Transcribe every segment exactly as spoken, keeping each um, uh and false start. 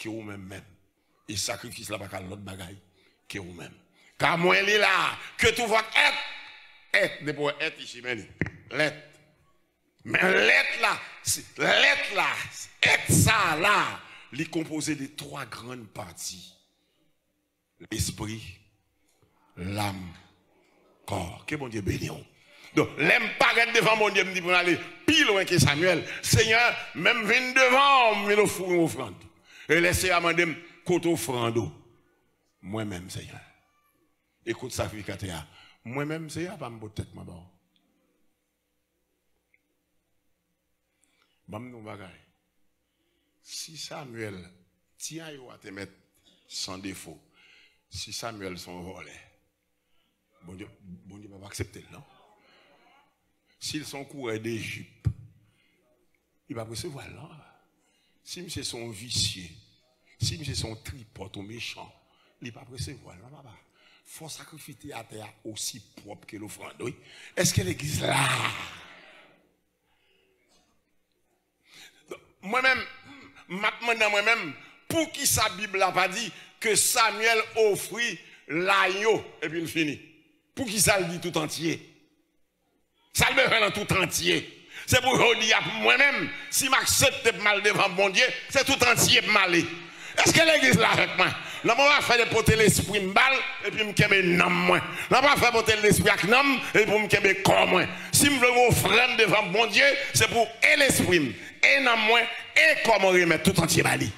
se ou menm menm. E sakrifis la pa ka lòt bagay ke ou menm. Car mwen li la, que tout votre être, être, depi w wè être ichi, men li, l'être. Men l'être la, se- l'être la, être sa la, li konpoze de twa grann pati. Lespri, lam, kò. Ke Bondye beni w. Donk, lè m parèt devan Bondye, m di pou m ale pi lwen ke Samyèl. Senyè, men m vin devan w, m vin ofri yon ofrann. E lè Senyè a mande m, kote ofrann ou? Mwen menm, Senyè. E kote sakrifikatè a? Mwen menm, Senyè, pa m pot tèt mwen ba w. Ban m di w yon bagay. Si Samyèl, ti a yo a te mèt san defo, si Samyèl se yon vòlè, Bondye, Bondye p ap aksepte l, non. Si l se yon kourè de jip, li p ap resevwa l, non. Si misye se yon visye, si misye se yon tripòt, yon mechan, li p ap resevwa l, non, papa. Fò sakrifikatè a osi pwòp ke lofrann, wi. Èske legliz la? Mwen menm, m ap mande mwen menm, poukisa Bib la pa di ke Samyèl ofri layo epi l fini? Poukisa l di tout antye? Sa l bezwen nan tout antye? Se pou jodi a, pou mwen menm, si m aksepte pou m al devan Bondye, se tout antye pou m ale. Èske legliz la avèk mwen? Nan mwen pa fè de pote lespri m ba l, epi m kenbe nanm mwen. Nan mwen pa fè pote lespri ak nanm, epi pou m kenbe kò mwen. Si m vle yon ofrann devan Bondye, se pou e lespri m, e nanm mwen, e kò mwen remèt tout antye ba li.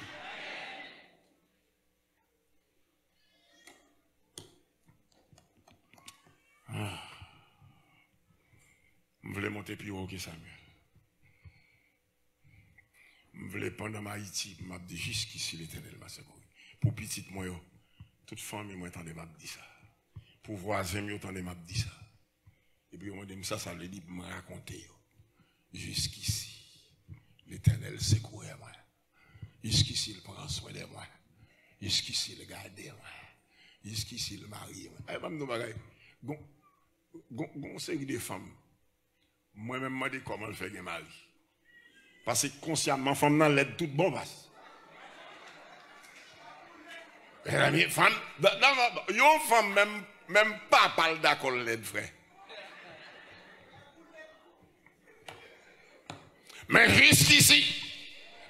Ah. M vle monte pi wo ke Samyèl. M vle pandan m Ayiti, m ap di jiskisi Letènèl va sekouri. Pou pitit mwen yo, tout fanmi mwen tande m ap di sa. Pou vwazen m yo tande m ap di sa. Epi yo mande m sa sa vle di, m rakonte yo. Jiskisi, Letènèl sekoure mwen. Jiskisi l pran swen de mwen. Jiskisi l gade mwen. Jiskisi l marye mwen. Ay, ban m di w bagay. Gon, gon, gon seri de fanm. Mwen menm mande kòman l fè gen mari. Paske konsyaman fanm nan lèd tout bon pas. Mezanmi, fanm, da- da- yon fanm menm, menm papa l dakò l lèd, frè. Men jiskisi,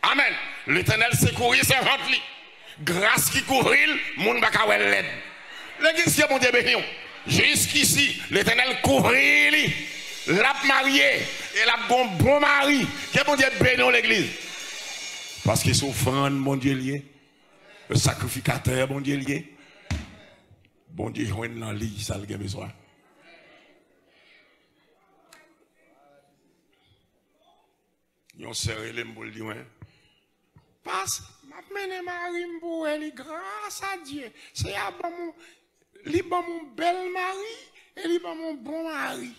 amèn, Letènèl sekouri sèvant li. Gras ki kouvri l, moun pa ka wè l lèd. Legliz, ke Bondye beni w. Jiskisi, Letènèl kouvri li. L ap marye, e l ap gon bon mari. Ke Bondye beni w, legliz. Paske se ofrann Bondye l ye. Sakrifikatè Bondye l ye. Bondye jwenn nan li sa l gen bezwen. Yon sè rele m pou l di mwen, pas, m ap mennen mari m pou wè li, gras a Dye. Seyè a ban m, li ban m yon bèl mari, e li ban m yon bon mari.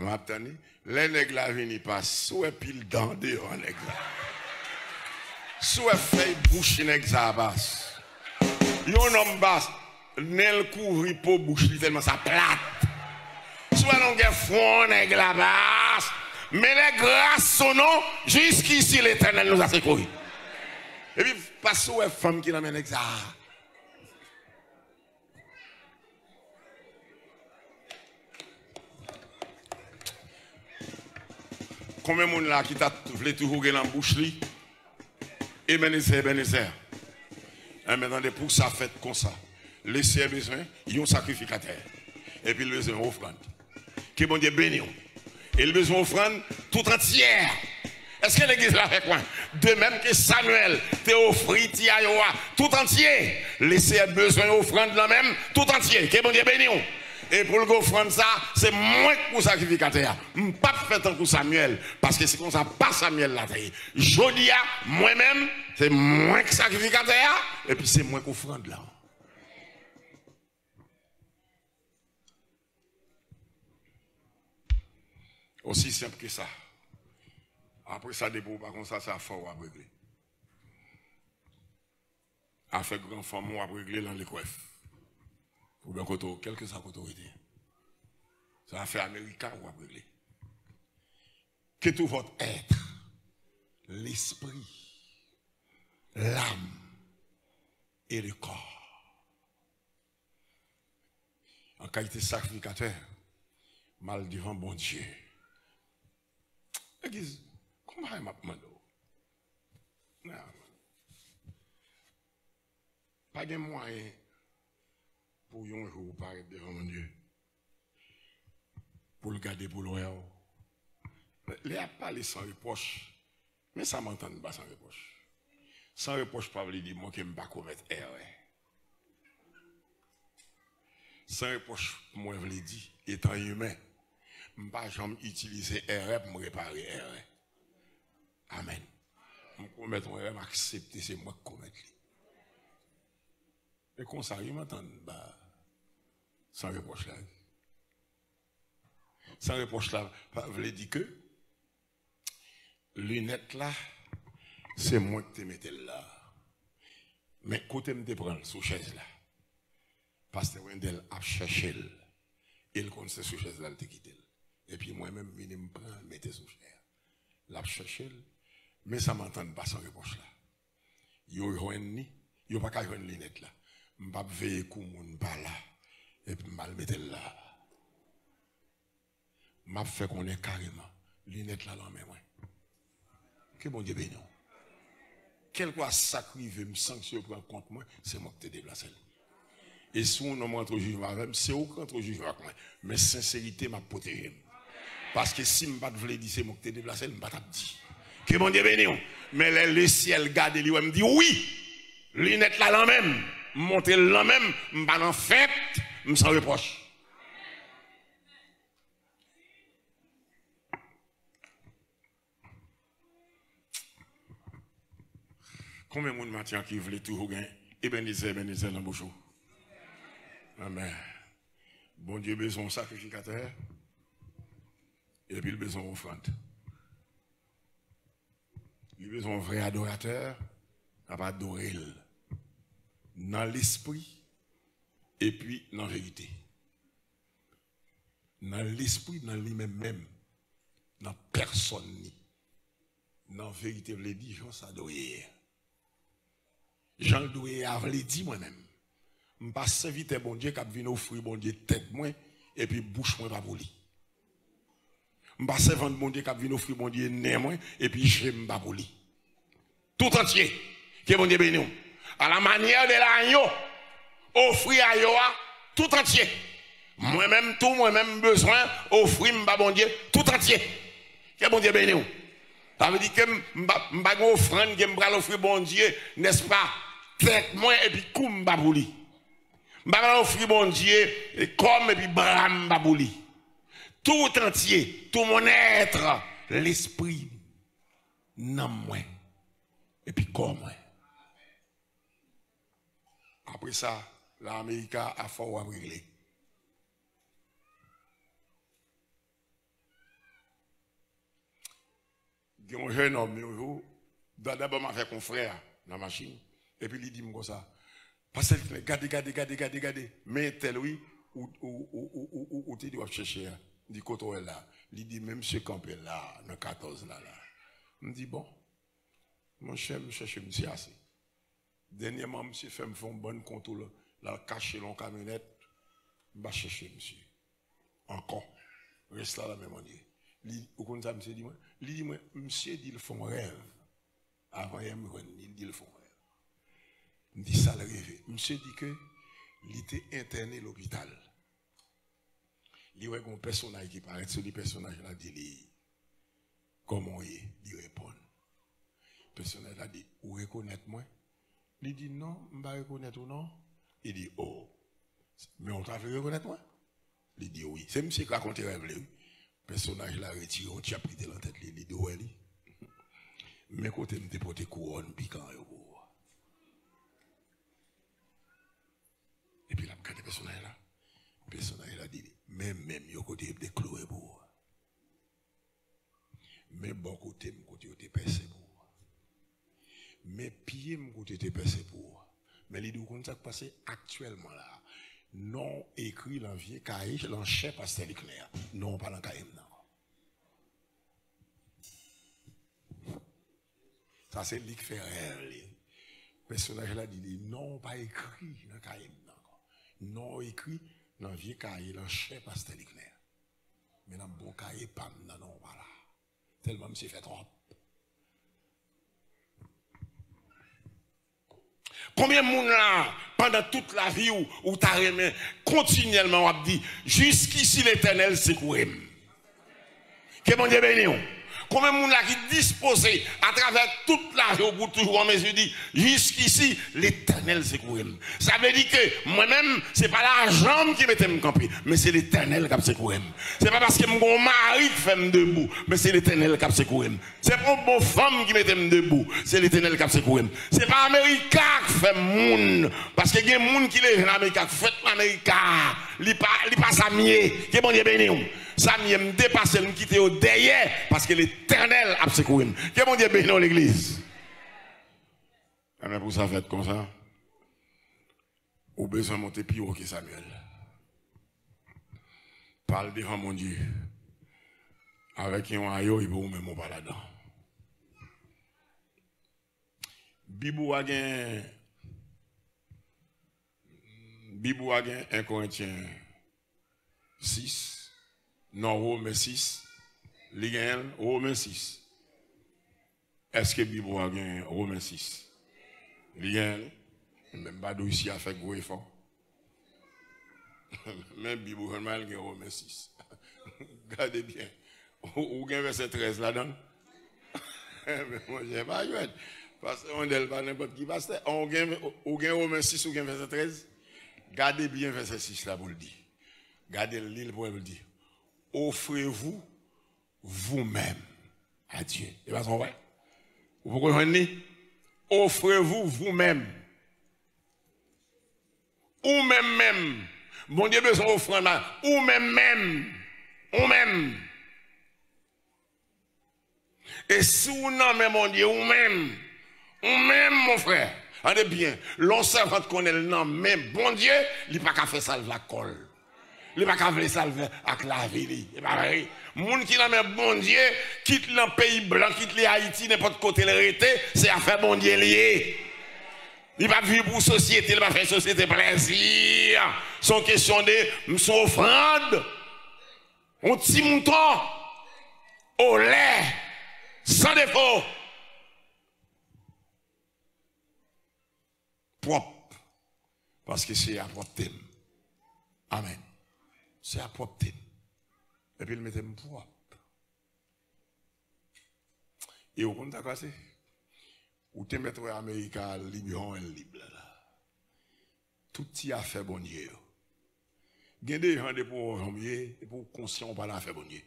M ap tann li. Lè nèg la vini, pas, si w wè pil dan deyò nèg la. Si w wè fèy bouch nèg sa a, pas. Yon nonm, pas, nen l kouvri po bouch li tèlman sa plat. Si w wè longè fwon nèg la, pas. Men lè gras sou nou, jiskisi Letènèl nous a secourus. Epi, pas, si w wè fanm ki nan men nèg sa a. Konbyen moun la ki ta vle toujou gen nan bouch li, Ebenezè, Ebenezè? Enben, tande, pou sa fèt konsa, Leseyè bezwen yon sakrifikatè, epi l bezwen yon ofrann. Ke Bondye beni w. E l bezwen ofrann tout antyè. Èske legliz la avèk mwen? De menm ke Samyèl te ofri ti ayo a tout antye, Leseyè bezwen ofrann nan men m tout antye. Ke Bondye beni w. E pou l gen ofrann sa, se mwen k pou sakrifikatè a. M p ap fè tankou Samyèl, paske se konsa pa Samyèl la te ye. Jodi a, mwen menm, se mwen k sakrifikatè a, epi se mwen k ofrann lan. Osi senp ke sa. Apre sa, depi w pa konsa, se afè w w ap regle. Afè gran fanm w ap regle lan lekwèf. Oubyen kote w, kèlkeswa kote w rete. Se afè Amerika w ap regle. Que tout votre être, l'esprit, l'âme, e le kò. An kalite sakrifikatè, m al devan Bondye. Legliz, konn bagay m ap mande w. Pa gen mwayen pou yon jou ou parèt devan Bondye, pou l gade, pou l wè w. Lè y ap pale san repwòch, men sa m antann pa san repwòch. San repwòch pa vle di mwen ke m pa komèt erè. San repwòch pou mwen vle di, etan imen, m pa janm itilize erè pou m repare erè. Amèn. M komèt yon erè, m aksepte se mwen k komèt li. E konsa, wi, m antann ba san repwòch la, wi. San repwòch la pa vle di ke linèt la, se mwen ki te mete l la. Men kote m te pran l sou chèz la, pastè Wendell ap chèche l, e l konn se sou chèz la l te kite l. Epi mwen menm, m vini, m pran l, mete sou chè a. L ap chèche l, men sa m antann pa san repwòch la. Yo jwenn li, yo pa ka jwenn linèt la. M p ap veye kou moun pa la, epi m al mete l la. M ap fè konnen kareman, linèt la lan men mwen. Ke Bondye beni w. Kèlkeswa sa k rive m, sanksyon yo pran kont mwen, se mwen ki te deplase l. E si yon nonm rantre o jijman avè m, se ou k rantre o jijman ak mwen. Men senserite m ap pwoteje m. Paske si m pa t vle di se mwen ki te deplase l, m pa t ap di. Ke Bondye beni w. Men lè lesyèl gade li wè m di wi, linèt la lan men m, m montre l lan men m, m pa nan fèt, m san repwòch. Konbyen moun maten an ki vle toujou gen Ebenezè, Ebenezè nan bouch ou? Amèn. Bondye bezwen yon sakrifikatè, epi l bezwen yon ofrann. Li bezwen yon vrè adoratè k ap adore l nan lespri epi nan verite. Nan lespri, nan li menm menm, nan pèsòn li. Nan verite vle di jan sa dwe ye. Jan l dwe ye a vle di mwen menm. M pa sèvitè Bondye k ap vin ofri Bondye tèt mwen epi bouch mwen pa pou li. M pa sèvant Bondye k ap vin ofri Bondye nen mwen epi je m pa pou li. Tout antye. Ke Bondye beni w. À la manière de l'agneau, ofri ayo a tout antye. Mwen menm tou, mwen menm m bezwen ofri m ba Bondye tout antye. Ke Bondye beni w. Sa vle di ke m, m pa, m pa gen ofrann ke m pral ofri Bondye, nèspa, tèt mwen epi kou m pa pou li. M pa pral ofri Bondye, e, kò m epi bra m pa pou li. Tout antye, tout mon être, lespri m, nanm mwen, epi kò mwen. Apre sa, la Amerika, afè w ap regle. Gen yon jennonm yon jou, Dada ban m avèk yon frè nan machin, epi li di m konsa, "Pastè Liknè, gade, gade, gade, gade, gade, men entèl wi, ou, ou, ou te di w ap chèche a." M di, "Kote w wè l la?" Li di, "Men misye kanpe la, nan katòz la, la." M di, "Bon, monchè, m chèche misye ase." Dènyèman, misye fè m fè yon bann kontwòl, l al kache l nan yon kamyonèt, m pa chèche misye ankò. Rès la, la menm mande. Li, ou konn sa misye di mwen? Li di mwen, misye di l fè yon rèv. Avan yè m jwenn li, li di l fè yon rèv. M di sa l reve. Misye di ke li te entène lopital. Li wè gen yon pèsonaj ki parèt sou li, pèsonaj la di li, "Kòman w ye?" Li reponn. Pèsonaj la di, "Ou rekonèt mwen?" Li di, "Non, m pa rekonèt ou non." Li di, "O, men w ta vle rekonèt mwen?" Li di, "Wi." Se misye k rakonte rèv li, wi. Pèsonaj la retire yon tchèp ki te nan tèt li, li di, "Ou wè li? Men kote m te pote kouwòn pikan yo pou ou." Epi l ap gade pèsonaj la. Pèsonaj la di, "Men men m yo kote yo te klouwe pou ou. Men bò kote m kote yo te pèse pou ou. Men pye m kote yo te pèse pou ou." Men li di, "Ou konn sa k pase aktyèlman la? Non w ekri nan vye kaye, nan chè pastè Liknè a. Non w pa nan kaye m nan ankò." Sa se li k fè rèv li. Pèsonaj la di li, "Non w pa ekri nan kaye m nan ankò. Non w ekri nan vye kaye, nan chè pastè Liknè. Men nan bon kaye pa m nan, non w pa la. Tèlman misye fè twòp." Konbyen moun la, pandan tout lavi w, ou ta renmen kontinyèlman w ap di, "Jiskisi Letènèl sekoure m"? Ke Bondye beni w. Konbyen moun la ki dispoze, atravè tout lavi w, pou toujou an mezi di, "Jiskisi, Letènèl sekoure m"? Sa vle di ke mwen menm, se pa lajan m ki mete m kanpe, men se Letènèl k ap sekoure m. Se pa paske m gen yon mari k fè m debou, men se Letènèl k ap sekoure m. Se pa yon bon fanm ki mete m debou, se Letènèl k ap sekoure m. Se pa Amerika k fè m moun, paske gen moun ki leve nan Amerika, k fèt nan Amerika, li pa, li pa sa m ye. Ke Bondye beni w. Sa m ye, m depase l, m kite yo dèyè, paske Letènèl ap sekoure m. Ke Bondye beni w, legliz. Amen. Pou sa fèt konsa, ou bezwen monte pi wo ke Samyèl. Pral devan Bondye avèk yon ayo epi ou menm ou pa ladan. Bib ou a gen, Bib ou a gen en Korentyen sis, non, Women sis, li genyen l, Women sis. Èske Bib ou a gen Women sis? Li genyen l? Men m pa di w isi a fè gwo efò. Men Bib ou jwenn mwen, l gen Women sis. Gade byen. Ou, ou gen vèsè trèz ladan l? Men monchè, pa jwèt. Pastè Wandèl pa nenpòt ki pastè. Ou gen, ou gen Women sis, ou gen vèsè trèz? Gade byen vèsè sis la pou l di. Gade l, li l pou l di, "Offrez-vous vous-même à Dieu." E pa sa w wè? Ou poko jwenn li? "Offrez-vous vous-même." Ou menm menm. Bondye bezwen ofrann la. Ou menm menm. Ou menm. E si w nan men Bondye, ou menm, ou menm, mon frè, tande byen, lè yon sèvant konnen l nan men Bondye, li pa ka fè sa l vle ak kò l. Li pa ka vle sa l vle ak lavi li. E pa vre? Moun ki nan men Bondye, kit nan peyi blan, kit li Ayiti, nenpòt kote l rete, se afè Bondye li ye. Li pa viv pou sosyete, li pa fè sosyete plèzi. Se yon kesyon de, m se yon ofrann. Yon ti mouton, olè, san defo. Pwòp. Paske se a pwòpte m. Amèn. Se a pwòpte m. Epi l mete m pwòp. E ou konn sa k pase? Ou te mèt wè Amerika lib jan w wè l lib la, la. Tout ti afè Bondye yo. Gen de jan depi w wè w jan w ye, epi w konsyan w pa nan afè Bondye.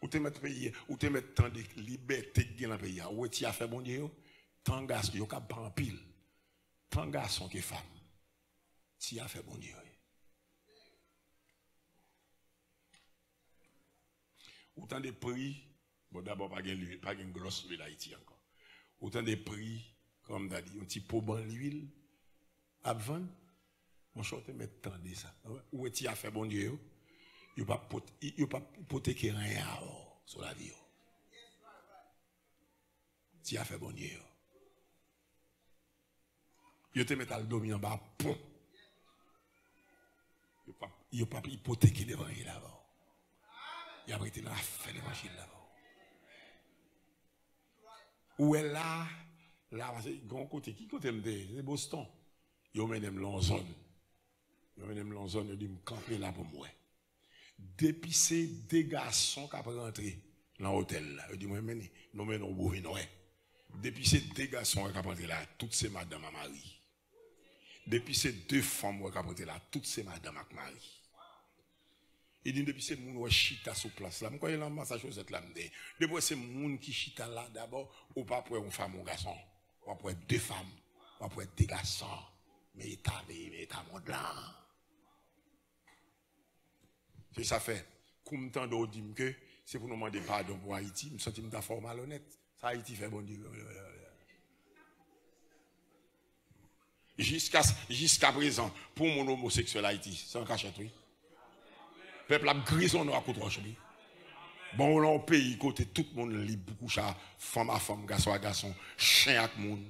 Ou te mèt peyi, ou te mèt tande libète k gen nan peyi a. Ou wè ti afè Bondye yo, tan gason, yo kab pa anpil. Tan gason ke fanm. Ti afè Bondye yo ye. Ou tande pri, bon, dabò pa gen lwil, pa gen glòs lwil Ayiti ankò. Ou tande pri, kòman m ta di, yon ti po ban lwil ap vann. Monchè, ou te mèt tande sa. Ou wè ti afè Bondye yo, yo p ap pot-, yo p ap ipoteke anyen avè w sou lavi yo. Ti afè Bondye yo. Yo te mèt al dòmi anba pon. Yo p ap, yo p ap ipoteke levanjil avè w. Y ap rete nan afè levanjil la avè w. Ou wè la, la, pase gen yon kote, ki kote m te ye? Se Boston. Yo mennen m nan yon zòn. Yo mennen m nan yon zòn, yo di m kanpe la pou m wè. Depi se de gason k ap rantre nan otèl la, yo di mwen, "Men, nou mennen w pou w vin wè." Depi se de gason k ap rantre la, tout se madanm a mari. Depi se de fanm wè k ap rantre la, tout se madanm ak mari. Li di m, "Depi se moun wè chita sou plas la," m kwè nan Massachusetts la m te ye. "Depi wè se moun ki chita la, dabò, ou p ap wè yon fanm, yon gason. W ap wè de fanm, w ap wè de gason." Men eta peyi, men eta mond lan. Se sa fè, kou m tande w di m ke se pou nou mande padon pou Ayiti, m santi m ta fè w malonèt. Sa Ayiti fè Bondye? Jiskaprezan, pou moun omoseksyèl Ayiti, se an kachèt, wi. Pèp la ap grizonnen w ak kout wòch, wi. Bon, ou nan yon peyi kote tout moun lib pou kouche a fanm a fanm, gason a gason, chen ak moun.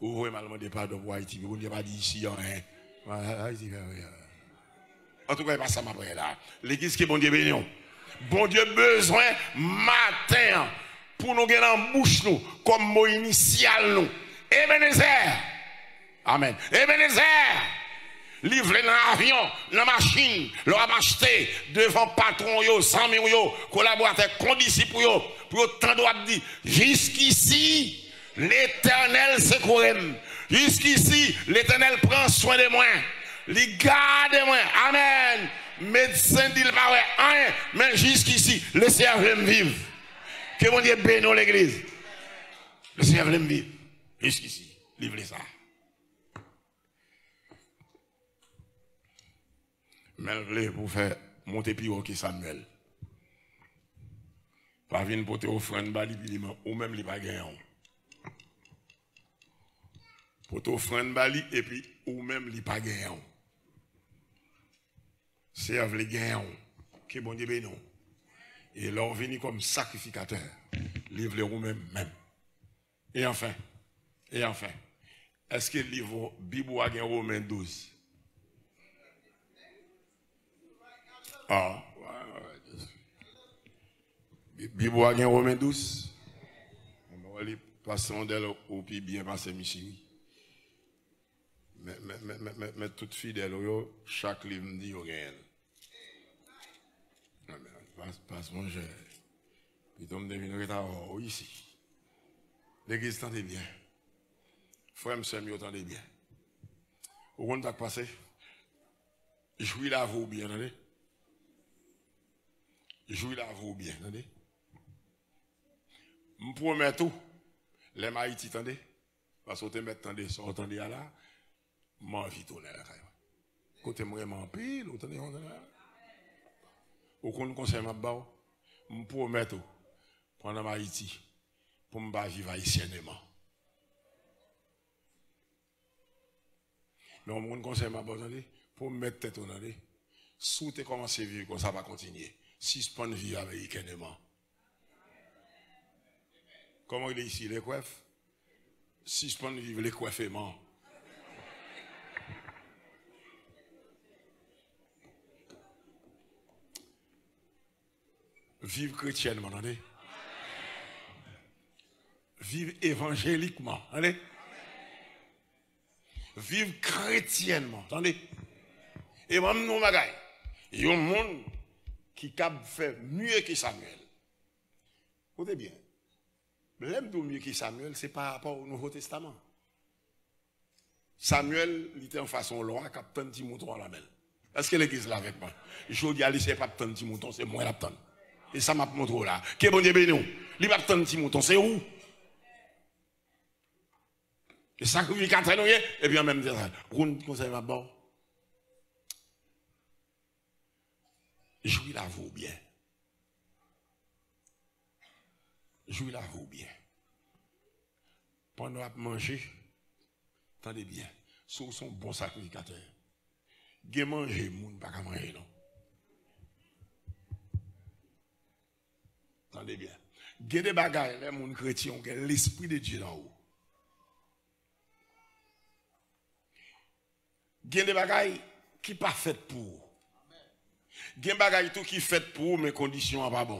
Ou voye m al mande padon pou Ayiti, Bondye pa di isi anyen. Ayiti fè anyen. Antouka, e pa sa m ap wè la. Legliz, ke Bondye beni w. Bondye bezwen maten an pou nou gen nan bouch nou kòm mo inisyal nou. Ebenezè. Amèn. Ebenezè. Li vle nan avyon, nan machin, lè w ap achte, devan patwon w yo, zanmi w yo, kolaboratè, kondisip ou yo, pou yo tande w ap di, jiskisi, Letènèl sekoure m. Jiskisi, Letènèl pran swen de mwen. Li gade mwen. Amèn. Medsen di l pa wè anyen. Men jiskisi, Lesenyè vle m viv. Ke Bondye beni w, legliz. Lesenyè vle m viv. Jiskisi, li vle sa. Men l vle pou fè monte pi wo ke Samyèl. Pa vin pote ofrann ba li, epi li, ou menm li pa genyen w. Pote ofrann ba li, epi ou menm li pa genyen w. Senyè vle genyen w. Ke Bondye beni w. E lè w vini kòm sakrifikatè, li vle ou menm menm. E anfen, e anfen, èske liv ou, Bib ou a gen Women douz? Ah, Bib ou a gen Women douz? Mwen wè li pase yon dèl ou pi byen pase misye, wi. Men, men, men, men, men, men tout fidèl ou yo, chak liv m di yo genyen l. Amèn. Pas, pas, monchè. Pito m te vin ret avan w isi. Legliz, tande byen. Frè m, sè m yo, tande byen. Ou konn sa k pase? Jwi lavi w byen, tande. Jwi lavi w byen, tande. M pwomèt ou, lè m Ayiti, tande. Paske w te mèt tande sa w tande a la, m anvi tounen lakay mwen. Kote m renmen anpil, ou tande, ou tande. Ou konn konsèy m ap ba w? M pwomèt ou, pandan m Ayiti, pou m pa viv ayisyènman. Men w konn konsèy m ap ba w, tande, pou w mèt tèt ou, tande. Si w te kòmanse viv konsa, pa kontinye. Sispann viv amerikènman. Kòman w rele isi? Lekwèf? Sispann viv lekwèfeman. Viv kretyènman, tande. Viv evanjelikman, tande. Viv kretyènman, tande. E ban m di w yon bagay. Yon moun ki kab fè mye ke Samyèl. Koute byen. Lè m di w mye ke Samyèl, se pa rapò o Nouvo Testaman. Samyèl, li te anfas yon lwa k ap tann ti mouton an nan men l. Èske legliz la avèk mwen? Jodi a, li se p ap tann ti mouton, se mwen l ap tann. E sa m ap montre w la. Ke Bondye beni w. Li p ap tann ti mouton, se ou. E sakrifikatè nou ye, epi an menm tan, ou konn konsèy m ap ba w? Jwi lavi w byen. Jwi lavi w byen. Pandan w ap manje, tande byen. Si w se yon bon sakrifikatè, gen manje moun pa ka manje, non. Tande byen. Gen de bagay, lè moun kretyen, ou gen Lespri de Dye nan ou. Gen de bagay ki pa fèt pou ou. Gen bagay tou ki fèt pou ou, men kondisyon an pa bon.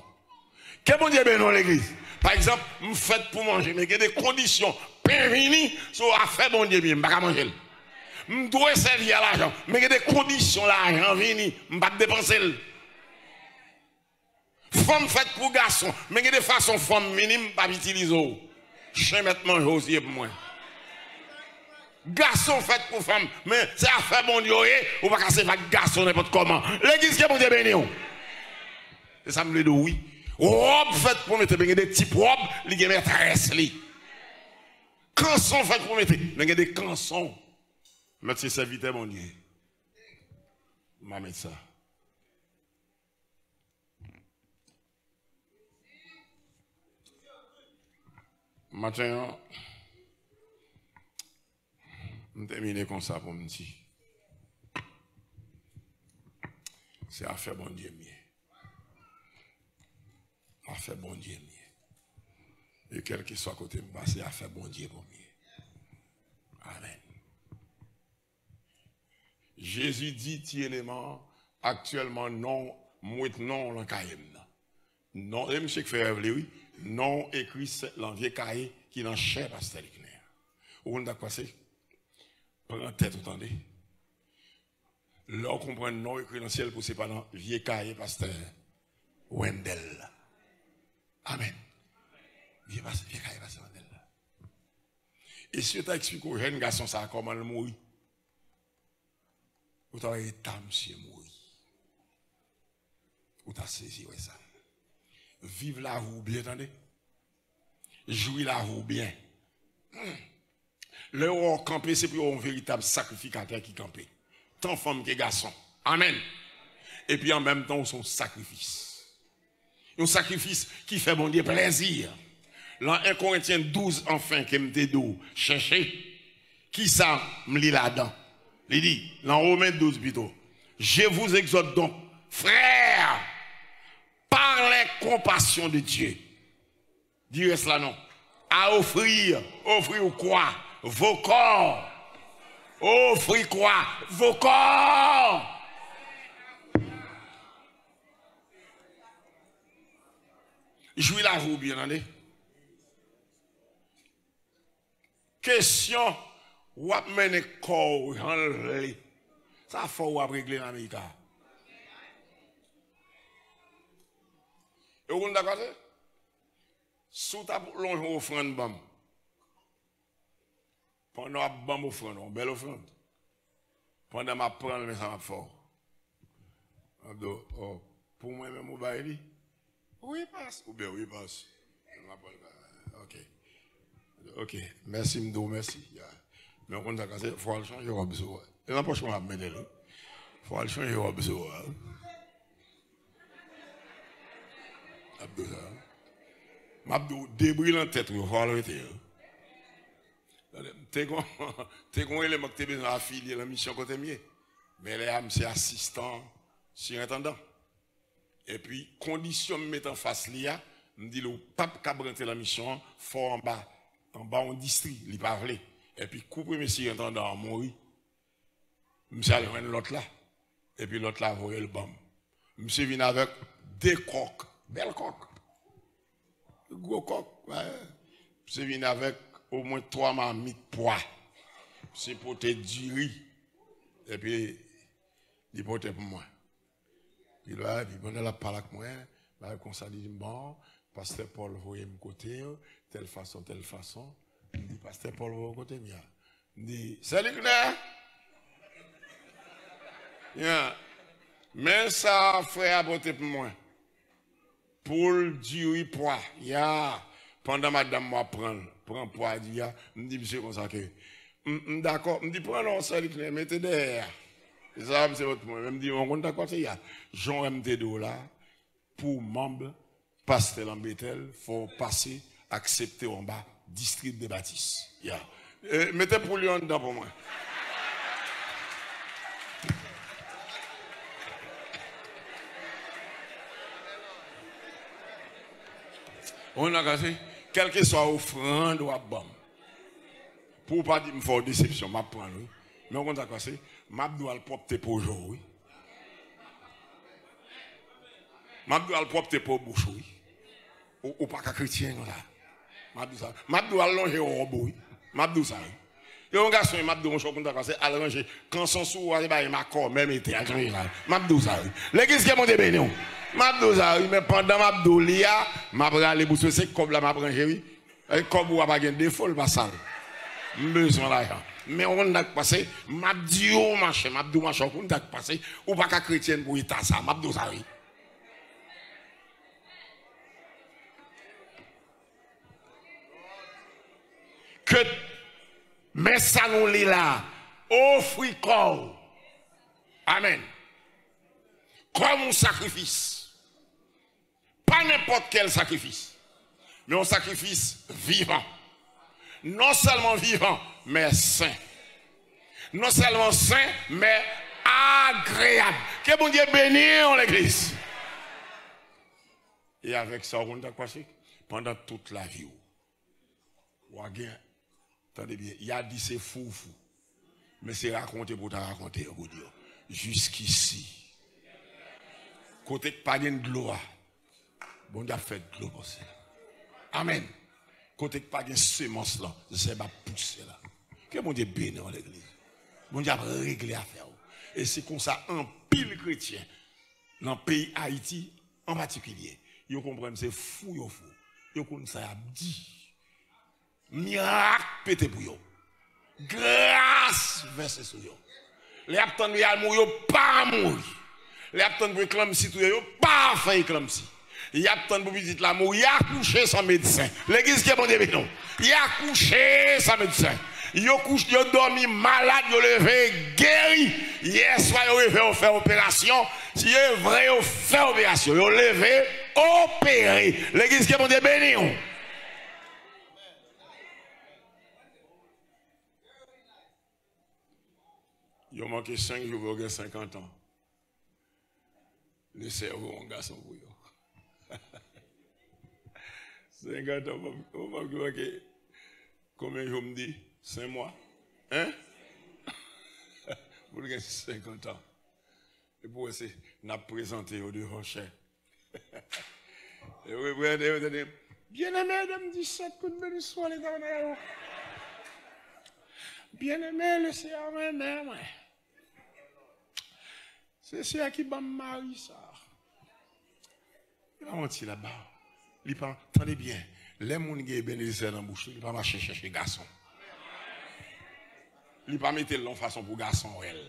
Ke Bondye beni w, legliz. Pa egzanp, m fèt pou manje, men gen de kondisyon. Pen vini, se afè Bondye m ye, m pa ka manje l. M dwe sèvi a lajan, men gen de kondisyon lajan vini, m p ap depanse l. Fanm fèt pou gason, men gen de fason fanm vini, m p ap itilize w. Chen mèt manje w, ou ye pou mwen. Gason fèt pou fanm, men se afè Bondye yo ye, ou pa ka sèvi ak gason nenpòt kòman. Legliz, ke Bondye beni w. Se sa m vle di w, wi. Wòb fèt pou mete, men gen de tip wòb, li gen mètrès li. Kanson fèt pou mete, men gen de kanson. Mèt se sèvitè Bondye. M a mèt sa. Maten an, m tèmine konsa pou m di, se afè Bondye m ye. afè Bondye m ye. E kèlkeswa kote m pase, afè Bondye pou m ye. Amèn. Jezi di, "Tyenneman, aktyèlman, non, m wet non w lan kaye m nan." Non, e misye k fè rèv li, wi. Non w ekri sèt lan vye kaye ki nan chè pastè Liknè a. Ou konn sa k pase? Pran tèt ou, tande. Lè w konprann non w ekri nan syèl pou se pa nan vye kaye pastè Wendèl la. Amèn. Vye pastè, vye kaye pastè Wendèl la. E si yo ta eksplike w jèn gason sa a kòman l mouri, ou ta wè eta misye mouri. Ou ta sezi wè sa. Viv lavi w byen, tande. Jwi lavi w byen. Hmm. Lè yo wè w kanpe, se pou yo wè yon veritab sakrifikatè ki kanpe. Tan fanm ke gason. Amèn. Epi an menm tan, ou se yon sakrifis. Yon sakrifis ki fè Bondye plèzi. Lan en Korentyen douz, anfen, ke m te di w, chèche, kisa m li ladan? Li di, lan Women douz pito, "Je vous exhorte donc, frères, par les compassions de Dieu." Di rès la non. "À offrir, offrir quoi? Vos corps." Offrir quoi? Vos corps. Jwi lavi w byen, tande. Kesyon, w ap mennen kò w jan l vle. Sa fò w ap regle nan Amerika. E w konn sa k pase? Si w t ap lonje yon ofrann ban m, pandan w ap ban m ofrann, yon bèl ofrann, pandan m ap pran l, men sa m ap fè w. M ap di w, "Oh, pou mwen menm ou bay li?" "Wi, pas." Oubyen, "Wi, pas." M ap pran l, ok. Ok, mèsi, m di w mèsi. Ya. Men w konn sa k pase, fò w al chanje wòb sou ou. E nan pòch mwen m ap mete l, wi. Fò w al chanje wòb sou ou, wi. M ap di w sa, wi. M ap di w, debri nan tèt ou yo, fò w al rete yo. Tande, te gon, te gon eleman ki te bezwen afilye lan misyon kote m ye. Men lè a, m se asistan sirentandan. Epi, kondisyon m met anfas li a, m di l, "Ou p ap kab rantre lan misyon an, fò w anba, anba yon distri," li pa vle. Epi, kou premye sirentandan an mouri, misye al jwenn lòt la. Epi lòt la voye l ban m. Misye vin avèk de kòk, bèl kòk. Gwo kòk, wi. Misye vin avèk omwen twa mamit pwa. Misye pote diri. Epi li pote pou mwen. Li la, epi pandan l ap pale ak mwen, bagay konsa, li di m, "Bon, pastè Paul voye m kote w, tèl fason, tèl fason." M di, "Pastè Paul voye w kote m ya?" M di, "Sè Liknè, ya, men sa frè a pote pou mwen. Poul diri pwa, ya." Pandan madanm mwen ap pran, pran pwa diri a, m di misye konsa ke, "M, m dakò." M di, "Pran non, sè Liknè, mete dèyè a." E sa, misye pot pou mwen. Men m di, "Ou konn sa k pase ya? Jan w wè m te di w la, pou manm pastè lan Betèl, fò w pase aksepte w anba distri de batis." Ya. E, mete poul yo anndan pou mwen. Ou nan kase, kèlkeswa ofrann w ap ban m, pou w pa di m fè w desepsyon, m ap pran l, wi. Men w konn sa k pase? M ap di w al pwòpte po je w, wi. M ap di w al pwòpte po bouch ou, wi. Ou, ou pa ka kretyen konsa. M ap di w sa. M ap di w al lonje wòb ou, wi. M ap di w sa, wi. Yo, yon gason, m ap di w, monchè, w konn sa k pase, al ranje kanson sou ou a, se bagay makòmè mete, al chanje sa. M ap di w sa, wi. Legliz, ke Bondye beni w. M ap di w sa, wi, men pandan m ap di w li a, m ap rale bous mwen, se kòb la m ap ranje, wi. E kòb ou a pa gen defo, l pa sal. M bezwen lajan. Men w konn sa k pase, m ap di w, machè, m ap di w, machè, w konn sa k pase, ou pa ka kretyen pou eta sa, m ap di w sa, wi. Ke, men sa nou li la, ofri kò w. Amèn. Kòm yon sakrifis. Pa nenpòt kèl sakrifis, men yon sakrifis vivan. Non sèlman vivan, men sen. Non sèlman sen, men agreyab. Ke Bondye beni w, legliz. E avèk sa, ou konn sa k pase? Pandan tout lavi w, w a gen, tande byen, y a di se fou w fou. Men se rakonte pou w ta rakonte yo pou di yo. Jiskisi. Kote k pa gen dlo a, Bondye ap fè dlo pouse. Amèn. Kote k pa gen semans lan, zèb ap pouse la. Ke Bondye beni w, legliz. Bondye ap regle afè w. E se konsa anpil kretyen nan peyi Ayiti an patikilye, yo konprann se fou yo fou. Yo konn sa y ap di. Mirak pete pou yo. Gras vèse sou yo. Lè y ap tann pou y al mouri, yo pa mouri. Lè y ap tann pou eklanmsi touye yo, yo pa fè eklanmsi. Y ap tann pou pitit la mouri, y akouche san medsen. Legliz, ke Bondye beni w. Y akouche san medsen. Yo kouche, yo dòmi malad, yo leve geri. Yè swa, yo leve, yo fè operasyon. Si yo vre, yo fè operasyon. Yo leve, opere. Legliz, ke Bondye beni w. Yo manke senk jou pou yo gen senkant an. Leseyè voye yon gason pou yo. Senkant an, yon fanm ki manke konbyen jou m di? Senk mwa. Hein? Pou l gen senkant an. E pou wè se, n ap prezante yo devan chè. E wi, wi, tande, tande. Bien-aimé, dam disèt, kout beni swa Letènèl. Bien-aimé, Leseyè renmen mwen. Se Seyè ki ban m mari sa. Li pa manti la ba. Li pa, tande byen. Lè moun gen Ebenezer nan bouch li, li pa mache chèche gason. Li pa mete l nan fason pou gason wè l.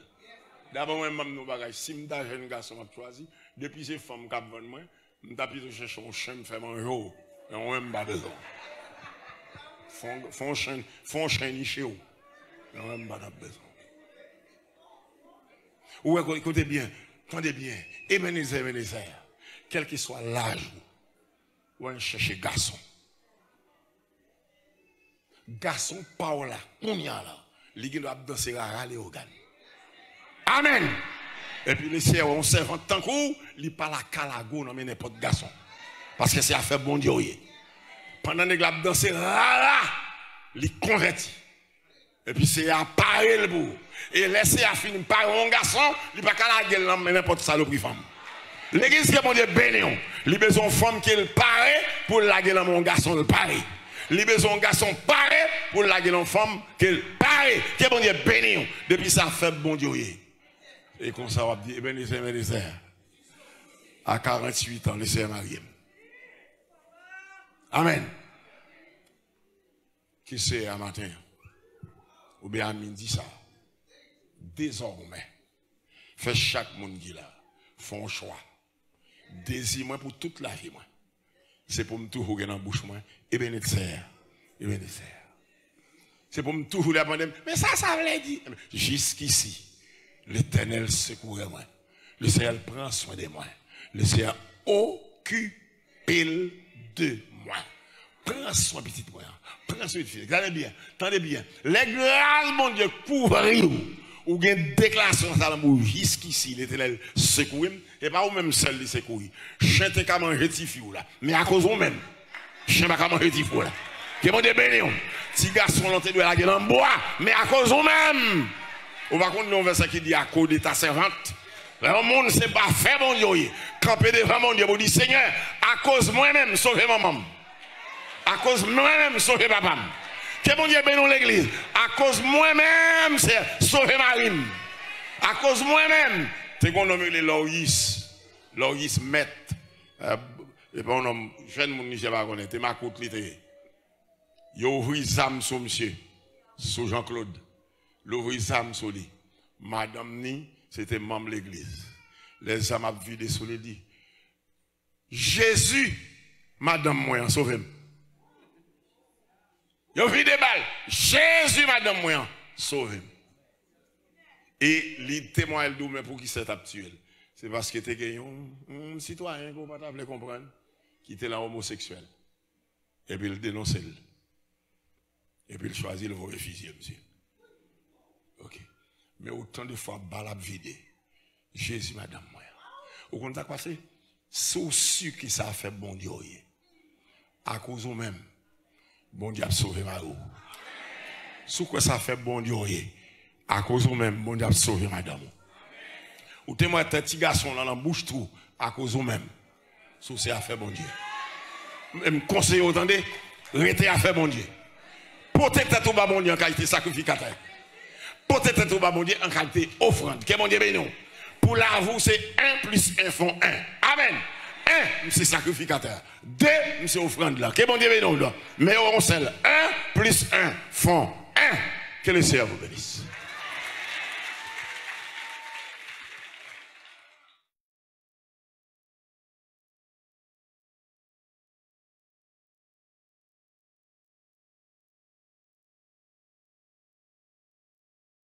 Dabò mwen, m ban nou bagay. Si m ta jèn gason m ap chwazi, depi se fanm k ap vann mwen, m ta pito chèche yon chen m fè manje w. Men mwen, m pa bezwen. Fon, fon chen, fon chen niche w. Men mwen, m pa t ap bezwen. Ou wè, ko-, koute byen, tande byen. Ebenezer, Ebenezer, kèlkeswa laj ou, ou al chèche gason. Gason pa w la, kounye a la, li gen dwa ap danse rara Leyogàn. Amèn! Epi Leseyè wè yon sèvant tankou w, li pa lakalago nan men nenpòt gason. Paske se afè Bondye w ye. Pandan nèg la ap danse rara, li konvèti. Epi Seyè a pare l pou ou. E lè Seyè a fin pare yon gason, li pa ka lage l nan men nenpòt salopri fanm. Legliz, ke Bondye beni w. Li bezwen yon fanm ke l pare pou l lage nan men yon gason l pare. Li bezwen yon gason pare pou l lage nan yon fanm ke l pare. Ke Bondye beni w. Depi se afè Bondye w ye. E konsa w ap di, Ebenezer, Ebenezer. A karanntuit an, Leseyè marye m. Amèn. Ke Seyè a maten an, oubyen a midi sa a, dezòmè, fè chak moun ki la fè yon chwa. Dezi mwen pou tout lavi mwen, se pou m toujou gen nan bouch mwen, Ebenezer, Ebenezer. Se pou m toujou lè ap mande m, men sa sa vle di? Jiskisi, Letènèl sekoure mwen. Leseyè pran swen de mwen. Leseyè okipe l de mwen. Pran swen pitit mwen an. Pran swen pitit fi. Gade byen. Tande byen. Lè gras Bondye kouvri w, ou gen deklarasyon sa nan bouch, jiskisi, Letènèl sekouri m. E pa ou menm sèl li sekouri. Chen te ka manje tifi w la. Men akoz ou menm, chen pa ka manje tifi w la. Ke Bondye beni w. Ti gason w lan te dwe lage nan bwa. Men akoz ou menm. Ou pa konn yon vèsè ki di, à cause de ta servante. Lè yon moun se pa fè Bondye w ye, kanpe devan Bondye pou di, Senyè, akoz mwen menm, sove manman m. Akoz mwen menm, sove papa m. Ke Bondye beni w, legliz. Akoz mwen menm, se sove mari m. Akoz mwen menm. Te gen yon nonm rele Loris. Loris Mèt. Eh, e pa yon nonm, jèn moun misye pa konnen, te makout li te ye. Yo ouvri zam sou misye, sou Jean Claude. L ouvri zam sou li. Madanm ni, se te manm legliz. Lè zam ap vide sou li, li di, Jezi, madanm mwen an, sove m. Yo vide bal. Jezi, madanm mwen an, sove m. E li temwaye l di w, men poukisa yo t ap tiye l? Se paske te gen yon, yon sitwayen ke w pa ta vle konprann, ki te nan omoseksyèl. Epi l denonse l. Epi l chwazi l voye fizye misye. Ok. Men otan de fwa bal ap vide, Jezi, madanm mwen an. Ou konn sa k pase? Si w si ki sa fè Bondye w ye, akoz ou menm, Bondye ap sove mari w. Si w kwè sa fè Bondye w ye, akoz ou menm, Bondye ap sove madanm ou. Ou te mèt ti gason lan nan bouch twou, akoz ou menm. Si w se afè Bondye. M konseye w, tande, rete afè Bondye. Pote tèt ou ba Bondye an kalite sakrifikatè. Pote tèt ou ba Bondye an kalite ofrann. Ke Bondye beni w. Pou lavi w, se en plis en fè en. Amèn. En, m se sakrifikatè. De, m se ofrann lan. Ke Bondye beni w. Men yo yon sèl. En plis en fè en. Ke le Seyè vou benis.